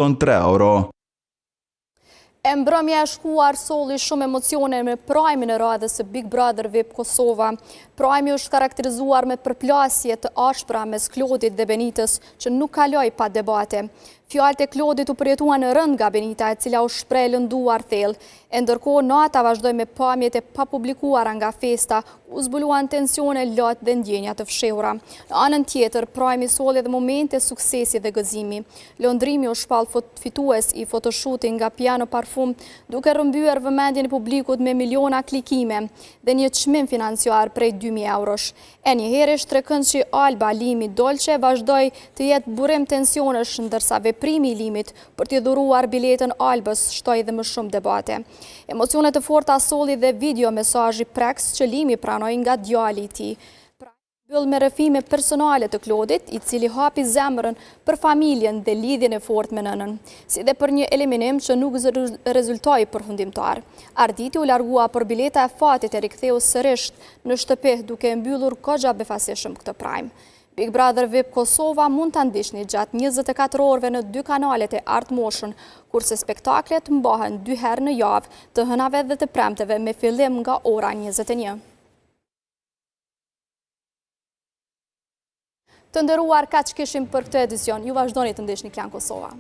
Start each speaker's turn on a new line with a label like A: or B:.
A: 3 euro.
B: E mbrëmja e shkuar solli shumë emocione me prajmin e radhës së Big Brother VIP Kosova. Prajmi është karakterizuar me përplasje të ashpra mes Klodit dhe Benitës, që nuk kaloi pa debate. Fjalët e Klodit u përjetuan rëndë nga Benita, e cila u shpreh e lënduar thellë. E ndërkohë, nata vazhdoi me pamjet e papublikuara nga festa, u zbuluan tensione, lot dhe ndjenja të fshehura. Në anën tjetër, prajmi solli edhe momente suksesi dhe gëzimi. Londrimi u shpall fitues i photoshooting nga Piano Parfum, duke rrëmbyer vëmendjen e publikut me miliona klikime dhe një çmim financiar prej 2000 eurosh. E njëherësh trekëndëshi Alba Limi Dolce vazhdoi të jetë burim tensionesh, ndërsa veprimi i Limit për t'i dhuruar biletën Albës shtoi dhe më shumë debate. Emocione të forta solli dhe video mesazhi prekës që Limi pranoi nga djali i tij. Mbyll me rrëfime personale të Klodit, i cili hapi zemrën për familjen dhe lidhjen e fortë me nënën, si dhe për një eliminim që nuk rezultoi përfundimtar. Arditi u largua por bileta e fatit e riktheu sërish në shtëpi duke e mbyllur goxha befasishëm këtë prime. Big Brother VIP Kosova mund ta ndiqni gjatë 24 orëve në dy kanalet e Art Motion, kurse spektaklet mbahen dy herë në javë, të hënave dhe të premteve me fillim nga ora 21. Të nderuar, kaq kishim për këtë edicion. Ju vazhdoni të ndiqni Klan Kosova.